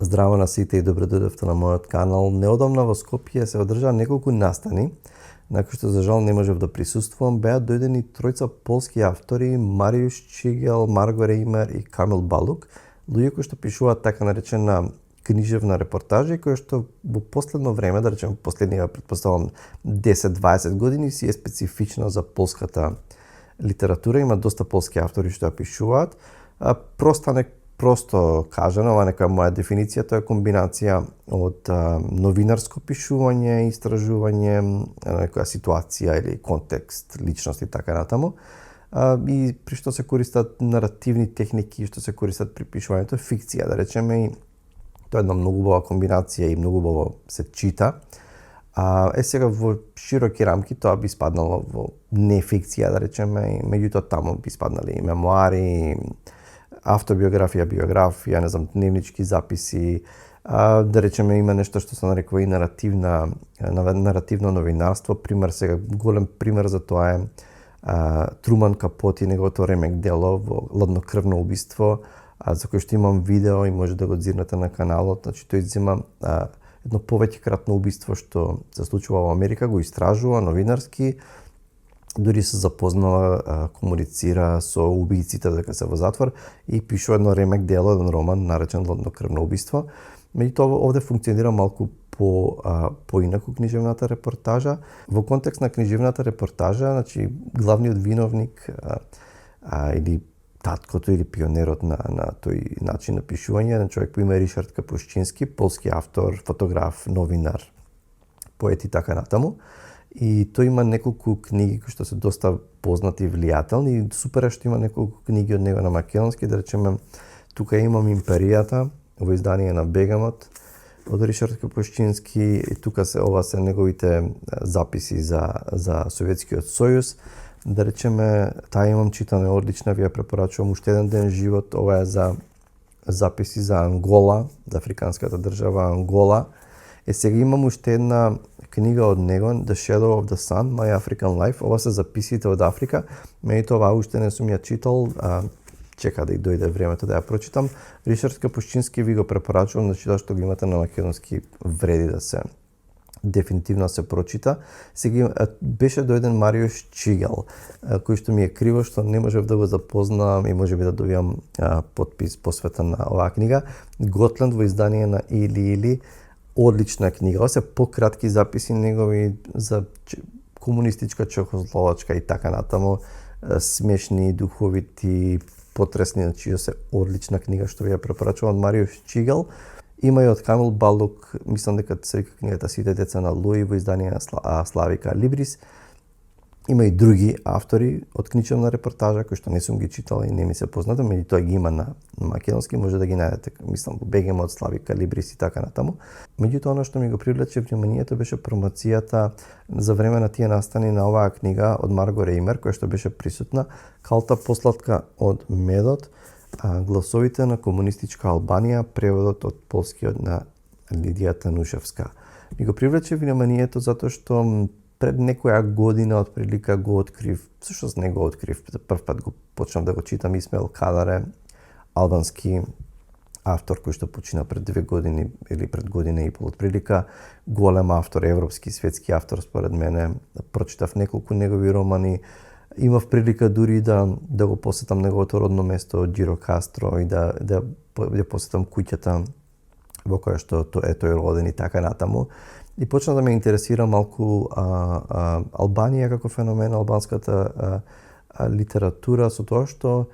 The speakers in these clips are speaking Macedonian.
Здраво на сите и добро дојдовте на мојот канал. Неодамна во Скопје се одржаа неколку настани, на кои што за жал не можев да присуствувам. Беа дојдени тројца полски автори, Мариуш Чигел, Марго Реймер и Камил Балук, луѓе кои што пишуваат така наречена книжевна репортажа и кои што во последно време, да речем последниве претпоставувам 10-20 години, си е специфична за полската литература. Има доста полски автори што ја пишуваат. Просто кажано, ова нека моја дефиниција, тоа е комбинација од новинарско пишување, истражување, некоја ситуација или контекст, личност и така натаму. И при што се користат наративни техники, што се користат при пишувањето фикција, да речеме, и тоа е една многу убава комбинација и многу убаво се чита. Сега во широки рамки тоа би спаднало во нефикција, да речеме, и меѓутоа таму би спаднали и мемуари, автобиографија, биографија, не знам, дневнички записи, да речеме има нешто што се нарекува и наративно новинарство. Пример сега, голем пример за тоа е Труман Капоти, неговото ремек дело во Ладнокрвно убиство, за кој што имам видео и може да го дзирнете на каналот. Значи тој зема едно повеќекратно убиство што се случува во Америка, го истражува новинарски, дури се запознава, комуницира со убијците дека се во затвор и пишува едно ремек дело, еден роман наречен Ладнокрвно убиство. Меѓутоа овде функционира малку поинаку книжевната репортажа. Во контекст на книжевната репортажа, значи главниот виновник или таткото или пионерот на тој начин на пишување, еден човек по име Ришард Капушчински, полски автор, фотограф, новинар, поет и така натаму. И тој има неколку книги кои што се доста познати и влијателни, и супер е што има неколку книги од него на македонски, да речеме, тука имам Империјата во издание на Бегамот од Ришард Капушчински, и тука ова се неговите записи за Советскиот сојуз. Да речеме, таа имам читана, одлична, ви ја препорачувам, уште еден ден живот. Ова е за записи за Ангола, за африканската држава Ангола. Сега имам уште една книга од него, The Shadow of the Sun, My African Life. Ова се записите од Африка. Меѓутоа ова уште не сум ја читал, чека да и дојде времето да ја прочитам. Ришард Капушчински ви го препорачувам, значи тоа што го имате на македонски вреди да се дефинитивно се прочита. Сега беше дојден Мариуш Чигел, кој што ми е криво што не можев да го запознам и можеби да добиам подпис посветен на оваа книга. Готленд во издание на Или. Одлична книга. Ова се пократки записи негови за комунистичка Чехословачка и така натаму. Смешни, духовити, потресни, значи се одлична книга што ви ја препорачувам од Мариуш Чигел. Има и од Камил Балук, мислам дека се вика книгата Сите деца на Луи во издание на Славика Либрис. Има и други автори од книжевна репортажа кои што не сум ги читал и не ми се познати, меѓутоа ги има на македонски, може да ги најдете, мислам, во БГМ од Славика Либрис и така натаму. Меѓутоа она што ми го привлече вниманието беше промоцијата за време на тие настани на оваа книга од Марго Реймер, која што беше присутна, Калта посладка од медот, гласовите на комунистичка Албанија, преводот од полскиот на Лидија Танушевска. Ми го привлече вниманието затоа што пред некоја година отприлика го открив, всушност не го открив, за прв пат го почнав да го читам, Исмаил Кадаре, албански автор кој што почина пред 2 години или пред година и пол отприлика, голем автор, европски, светски автор според мене. Прочитав неколку негови романи, имав прилика дури да го посетам неговото родно место Џиро Кастро и да посетам куќата во која што е тој роден и така натаму. И почна да ме интересира малку Албанија како феномен, албанската литература, со тоа што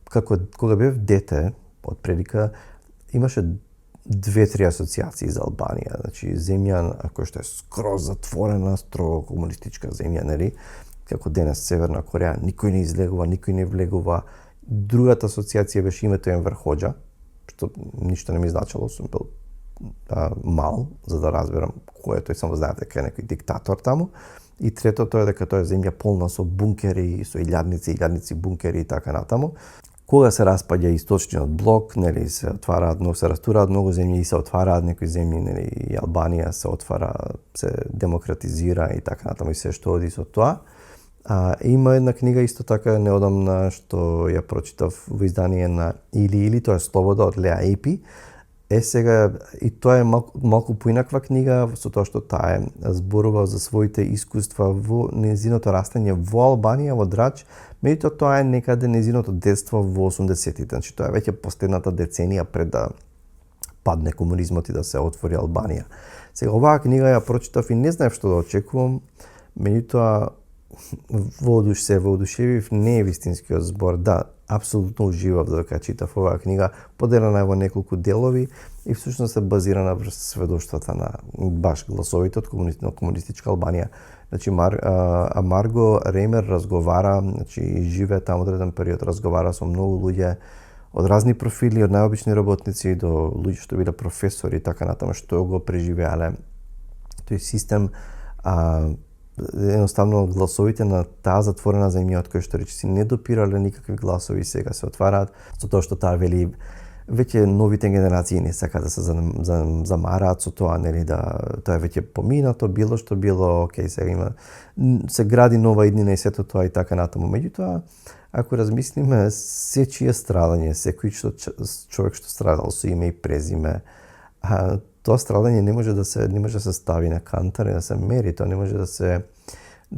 кога бев дете, од прилика, имаше 2-3 асоциации за Албанија. Значи, земја која што е скроз затворена, строго комунистичка земја, нели? Како денес Северна Кореја, никој не излегува, никој не влегува. Другата асоциација беше името Енвер Хоџа, што ништо не ми значело, сум бил мал, за да разберам кој е тој, само знаев дека е некој диктатор таму. И третото е дека тоа е земја полна со бункери, со илјадници бункери и така натаму. Кога се распаѓа источниот блок, нели, се растураат многу земји и се отвараат некои земји, нели, и Албанија се отвара, се демократизира и така натаму и се што оди со тоа. Има една книга исто така неодамна што ја прочитав во издание на Или, тоа е Слобода од Леа Епи. сега, и тоа е малку поинаква книга, со тоа што таа зборува за своите искуства во незиното растање во Албанија, во Драч, меѓутоа тоа е некаде незиното детство во 80-тите, значи тоа е веќе последната деценија пред да падне комунизмот и да се отвори Албанија. Сега, оваа книга ја прочитав и не знаев што да очекувам, меѓутоа воодушевив не е вистинскиот збор. Да, апсолутно уживав додека читав оваа книга, поделена е во неколку делови и всушност е базирана врз сведоштвата на баш гласовите од комунистичка Албанија. Значи Марго Реймер разговара, значи живее таму одреден период, разговара со многу луѓе од разни профили, од најобични работници до луѓе што биле професори и така натаму, што го преживеале тој систем. Едноставно гласовите на таа затворена земја од која што речиси не допирале никакви гласови, сега се отвараат, со тоа што таа вели веќе новите генерации не сакаат да се замараат со тоа, нели, да тоа е веќе поминато, било што било, окей, сега се гради нова иднина и сето тоа и така натаму. Меѓутоа, ако размислиме, сечие страдање, секој човек што страдал со име и презиме, тоа страдање не може да се стави на кантар и да се мери, тоа не може да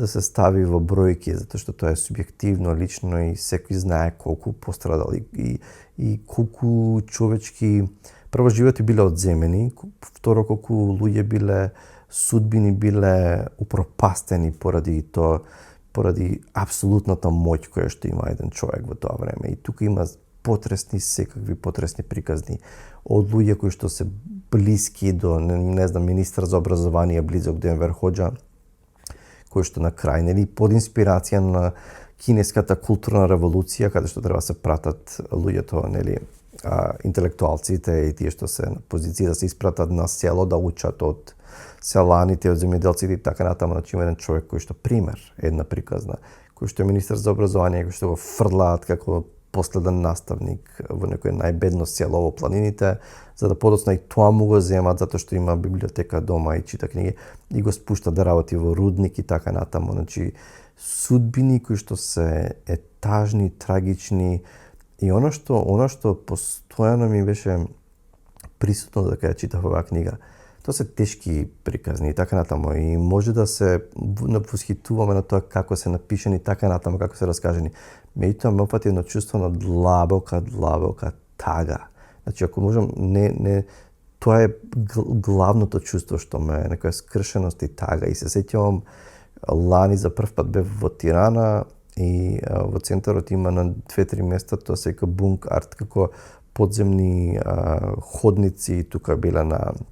се стави во бројки, затоа што тоа е субјективно, лично и секој знае колку пострадал и колку човечки прво животи биле одземени, второ колку луѓе биле судбини биле упропастени поради апсолутната моќ која што има еден човек во тоа време. И тука има секакви потресни приказни од луѓе кои што се блиски до, не знам, министар за образование близок до Енвер Хоџа, кој што на крај, нели, под инспирација на кинеската културна револуција, каде што треба се пратат луѓето, нели, интелектуалците и тие што се на позиција да се испратат на село да учат од селаните, од земјоделците и така натаму. Значи има еден човек кој што пример, една приказна, кој што е министар за образование, кој што го фрлаат како последен наставник во некој најбедно село во планините, за да подоцна и тоа му го земат, затоа што има библиотека дома и чита книги, и го спушта да работи во рудник и така натаму. Значи, судбини кои што се етажни, трагични, и она што постојано ми беше присутно додека ја читав оваа книга, тоа се тешки приказни и така натаму, и може да се восхитуваме на тоа како се напишани, така натаму, како се раскажани. Меѓутоа ме опфати едно чувство на длабока тага. Значи, ако можам, тоа е главното чувство што ме, некоја скршеност и тага. И се сеќавам, лани за прв пат бев во Тирана и во центарот има на 2-3 места, тоа се вика бунк арт, како подземни ходници, тука биле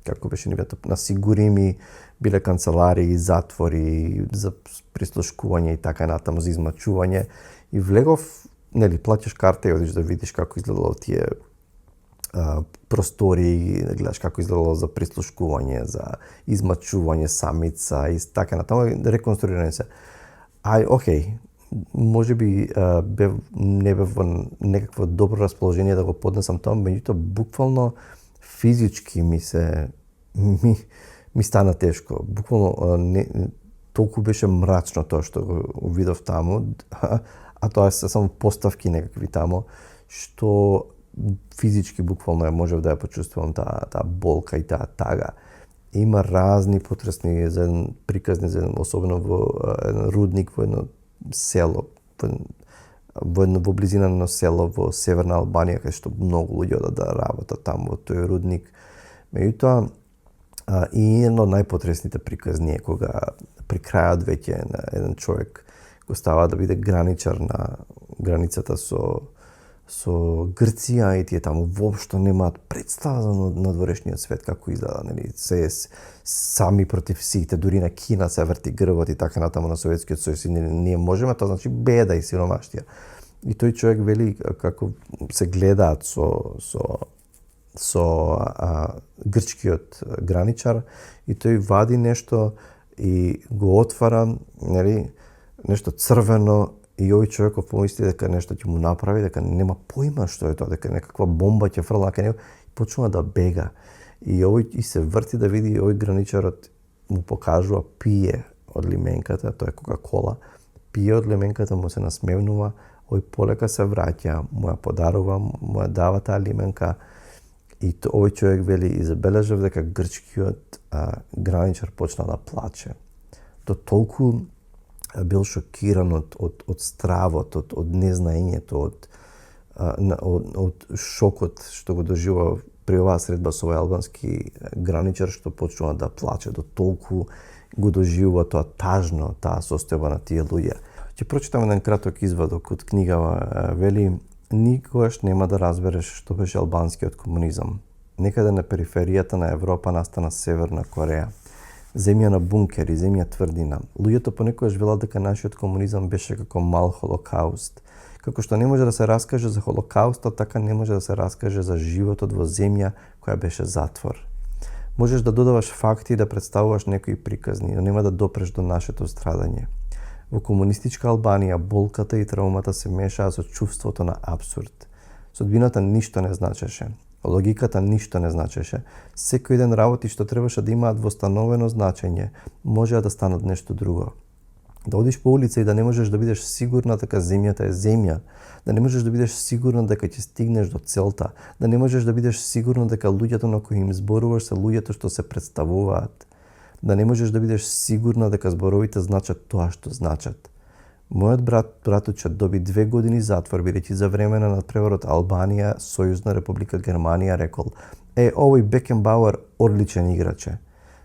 како беше нивето, на Сигурими, биле канцеларии, затвори за прислушкување и така натаму, за измачување. И влегов, нели, плаќаш карта и одиш да видиш како изгледало тие простори, да гледаш како изгледало за прислушкување, за измачување, самица и така натаму, реконструирани се. Окей, може би не бев во некакво добро расположение да го поднесам тоа, меѓутоа буквално физички ми стана тешко. Буквално толку беше мрачно тоа што го видов таму, а тоа се само поставки некакви таму, што физички буквално можев да ја почувствувам таа болка и таа тага. Има разни потресни приказни, особено во еден рудник, во едно село, во близина на село во северна Албанија, каде што многу луѓе одат да работат таму во тој рудник. Меѓутоа, и едно од најпотресните приказни е кога при крајот веќе еден човек го става да биде граничар на границата со Грција, и тие таму воопшто немаат представа за надворешниот свет како изгледа, нели, се сами против сите, дури на Кина се врти грбот и така натаму, на Советскиот сојуз, и ние можеме, тоа значи беда и сиромаштија. И тој човек вели како се гледаат со грчкиот граничар, и тој вади нешто и го отвара, нели, нешто црвено, и овој човеков помисли дека нешто ќе му направи, дека нема поима што е тоа, дека некаква бомба ќе фрла кај него, и почнува да бега. И овој се врти да види, овој граничарот му покажува, пие од лименката, тоа е Кока-кола, пие од лименката, му се насмевнува, овој полека се враќа, му ја подарува, му ја дава таа лименка, И овој човек вели и забележав дека грчкиот граничар почна да плаче. До толку бил шокиран од стравот, од незнаењето, од шокот што го доживува при оваа средба со овој албански граничар, што почнува да плаче, до толку го доживува тоа тажно, таа состојба на тие луѓе. Ќе прочитам еден краток извадок од книгава. Вели: никогаш нема да разбереш што беше албанскиот комунизам. Некаде на периферијата на Европа настана Северна Кореја. Земја на бункери, земја тврдина. Луѓето понекогаш велат дека нашиот комунизам беше како мал холокауст. Како што не може да се раскаже за холокаустот, така не може да се раскаже за животот во земја која беше затвор. Можеш да додаваш факти и да представуваш некои приказни, но нема да допреш до нашето страдање. Во комунистичка Албанија болката и траумата се мешаа со чувството на апсурд. Содбината ништо не значеше. Логиката ништо не значеше. Секој ден работи што требаше да имаат востановено значење, можеа да станат нешто друго. Да одиш по улица и да не можеш да бидеш сигурна дека земјата е земја, да не можеш да бидеш сигурна дека ќе стигнеш до целта, да не можеш да бидеш сигурна дека луѓето на кои им зборуваш се луѓето што се представуваат, да не можеш да бидеш сигурна дека зборовите значат тоа што значат. Мојот братучет доби 2 години затвор бидејќи за време на надпреварот Албанија, Сојузна република Германија рекол: овој Бекенбауер одличен играч е.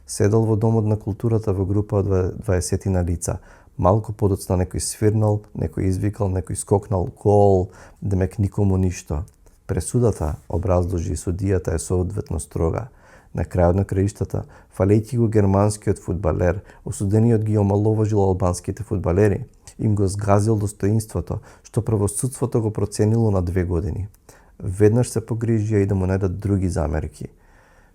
Седел во домот на културата во група од 20 на лица. Малку подоцна некој свирнал, некој извикал, некој скокнал, гол, демек никому ништо. Пресудата, образложи судијата, е соодветно строга. На крајот на краиштата, фалејќи го германскиот фудбалер, осудениот ги омаловажил албанските фудбалери, им го згазил достоинството, што правосудството го проценило на 2 години. Веднаш се погрижија и да му најдат други замерки.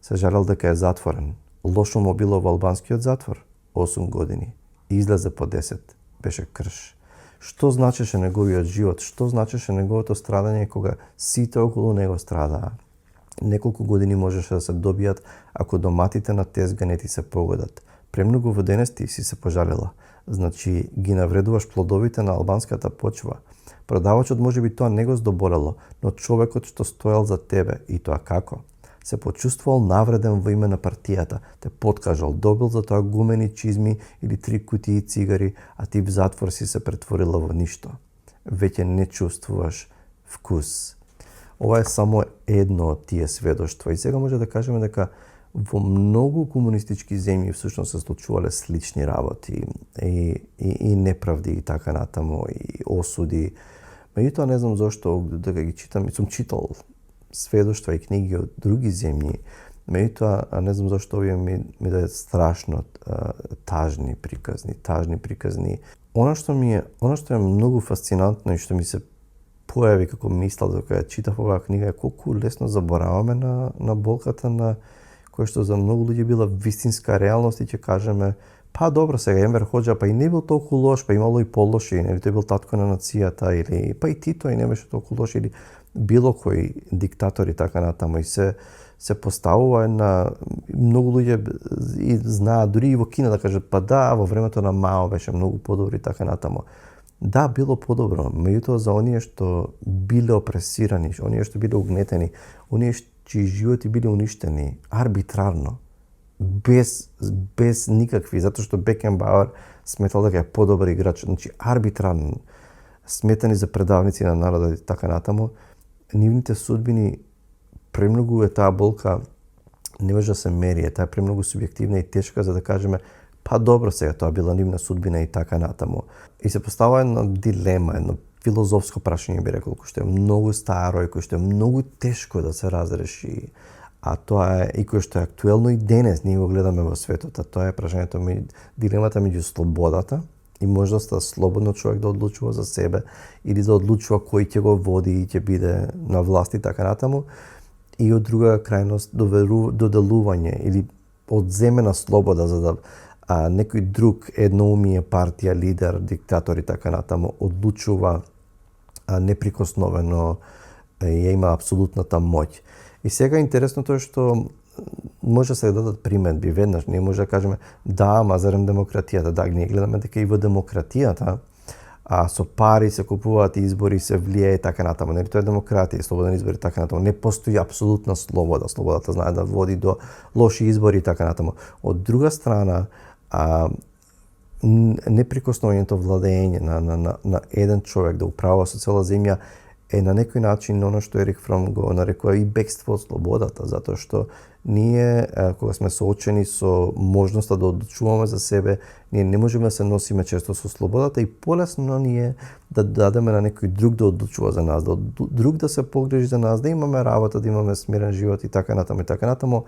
Се жалел дека е затворен. Лошо му било во албанскиот затвор 8 години. Излезе по 10. Беше крш. Што значеше неговиот живот? Што значеше неговото страдање кога сите околу него страдаа? Неколку години можеше да се добијат ако доматите на тезга не ти се погодат. Премногу воденести си се пожалела. Значи ги навредуваш плодовите на албанската почва. Продавачот можеби тоа не го здоболело, но човекот што стоел за тебе, и тоа како? Се почувствувал навреден во име на партијата, те подкажал, добил за тоа гумени чизми или 3 кутии цигари, а ти в затвор си се претворила во ништо. Веќе не чувствуваш вкус. Ова е само едно од тие сведоштва и сега може да кажеме дека во многу комунистички земји всушност се случувале слични работи и неправди и така натаму и осуди. Меѓутоа не знам зошто дека ги читам, сум читал сведоштва и книги од други земји, меѓутоа не знам зошто овие ми дајат страшно тажни приказни. Она што е многу фасцинантно и што ми се појави како мисла докога ја читав оваа книга е колку лесно забораваме на болката на која што за многу луѓе била вистинска реалност и ќе кажеме па добро сега Енвер Хоџа па и не бил толку лош, па имало и полоши, нели тој бил татко на нацијата или па и Тито и не беше толку лош или било кој диктатор и така натаму и се поставува една многу луѓе и знаат дури и во Кина да кажат па да во времето на Мао беше многу подобро и така натаму. Да, било подобро, меѓутоа за оние што биле опресирани, оние што биле угнетени, оние чии животи биле уништени арбитрарно, без никакви, затоа што Бекенбауер сметал дека е подобар играч, значи арбитрарно, сметани за предавници на народот и така натаму, нивните судбини премногу е таа болка не може да се мери, таа е премногу субјективна и тешка за да кажеме па добро сега тоа била нивна судбина и така натаму. И се постава една дилема, едно филозофско прашање би рекол, кој што е многу старо и кој што е многу тешко да се разреши, а тоа е и кој што е актуелно и денес ние го гледаме во светот, а тоа е прашањето дилемата меѓу слободата и можноста слободно човек да одлучува за себе или да одлучува кој ќе го води и ќе биде на власт и така натаму, и од друга крајност доделување или одземена слобода за да некој друг едноумие, партија, лидер, диктатор и така натаму одлучува неприкосновено и има апсолутната моќ. И сега интересното е што може да се дадат приметби веднаш, ние може да кажеме да, ама зарем демократијата, да, ние гледаме дека и во демократијата со пари се купуваат избори, се влијае и така натаму. Нели тоа е демократија, слободен избор и така натаму. Не постои апсолутна слобода. Слободата знае да води до лоши избори и така натаму. Од друга страна, неприкосновеното владење на еден човек да управува со цела земја е на некој начин оно што Ерик Фром го нарекува и бегство од слободата, затоа што ние кога сме соочени со можноста да одлучуваме за себе, ние не можеме да се носиме често со слободата и полесно ние да дадеме на некој друг да одлучува за нас, да друг да се погрижи за нас, да имаме работа, да имаме смирен живот и така натаму.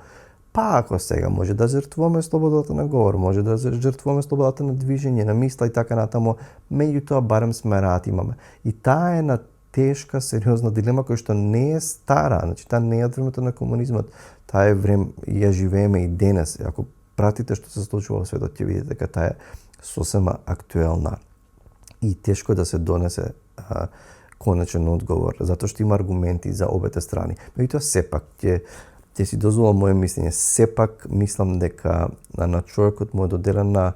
Па ако сега може да жртвуваме слободата на говор, може да жртвуваме слободата на движење, на мисла и така натаму, меѓутоа барем смерат имаме. И таа е на тешка, сериозна дилема која што не е стара, значи таа не е од времето на комунизмот, таа е време, ја живееме и денес. Ако пратите што се случува во светот, ќе видите дека таа е сосема актуелна и тешко да се донесе конечен одговор, затоа што има аргументи за обете страни. Меѓутоа сепак ќе си дозволам моје мислење, сепак мислам дека на човекот му е доделена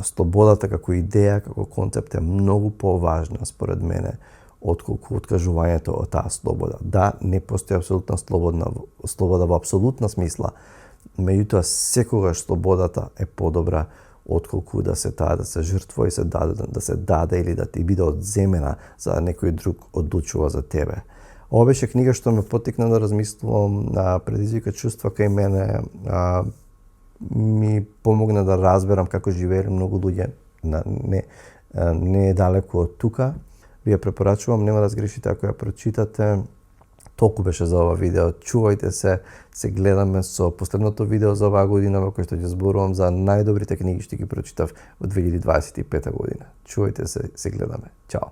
слободата како идеја, како концепт е многу поважна според мене отколку откажувањето од таа слобода. Да, не постои апсолутна слобода во апсолутна смисла, меѓутоа секогаш слободата е подобра отколку да се жртвува и да се даде или да ти биде одземена за да некој друг одлучува за тебе. Ова беше книга што ме поттикна да размислувам, предизвика чувства кај мене, ми помогна да разберам како живееле многу луѓе не е далеку од тука. Ви ја препорачувам, нема да сгрешите ако ја прочитате. Толку беше за ова видео. Чувајте се гледаме со последното видео за оваа година во кој што ќе зборувам за најдобрите книги што ги прочитав во 2025 година. Чувајте се гледаме. Чао.